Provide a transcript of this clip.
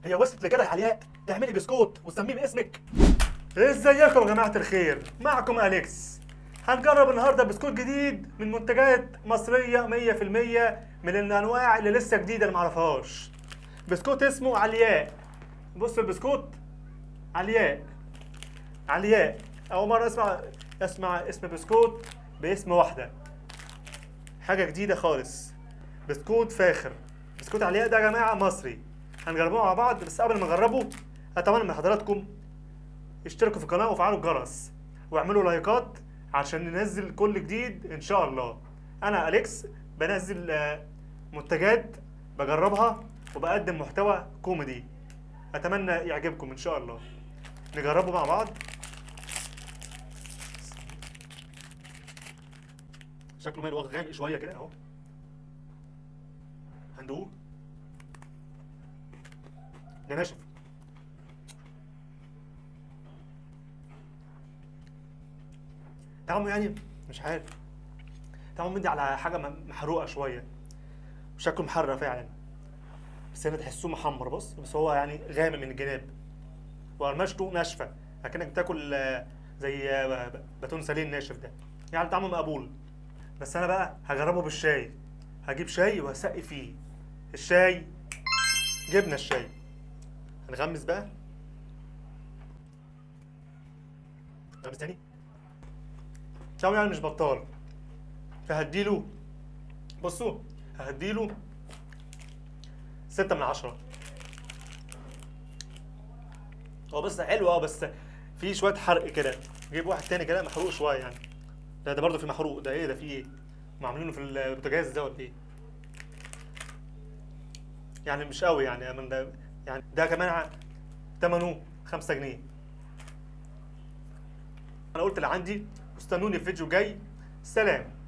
هي وصلت لكده يا علياء؟ تعملي بسكوت وتسميه باسمك؟ ازيكم يا جماعة الخير، معكم أليكس. هنجرب النهارده بسكوت جديد من منتجات مصرية 100% من الأنواع اللي لسه جديدة اللي معرفهاش. بسكوت اسمه علياء. بص البسكوت علياء، علياء. أول مرة أسمع اسم بسكوت باسم واحدة، حاجة جديدة خالص. بسكوت فاخر، بسكوت علياء ده يا جماعة مصري، هنجربوه مع بعض. بس قبل ما نجربه أتمنى من حضراتكم اشتركوا في القناة وفعلوا الجرس واعملوا لايكات عشان ننزل كل جديد إن شاء الله. أنا أليكس بنزل منتجات بجربها وبقدم محتوى كوميدي، أتمنى يعجبكم إن شاء الله. نجربه مع بعض. شكله مايل غامق شوية كده أهو، هندوق. ده ناشف. طعمه يعني مش عارف، طعمه مدي على حاجة محروقة شوية، وشكله محرق فعلا، بس هنا تحسوه محمر. بص، بس هو يعني غامق من الجناب وقرمشته ناشفة، لكنك بتاكل زي باتون سالين ناشف ده، يعني طعمه مقبول. بس أنا بقى هجربه بالشاي، هجيب شاي وهسقي فيه الشاي. جبنا الشاي، هنغمس بقى، غمس تاني. طعمه يعني مش بطال، فهديله، بصوا هديله 6 من 10. هو بس حلو، بس في شوية حرق كده. جيب واحد تاني كده محروق شوية يعني، ده برضه في محروق. ده ايه ده؟ في ايه؟ هم عاملينه في البوتاجاز ده ولا ايه؟ يعني مش قوي يعني، من ده يعني. ده كمان تمنه 5 جنيه. انا قلت اللي عندي، واستنوني في فيديو جاي. سلام.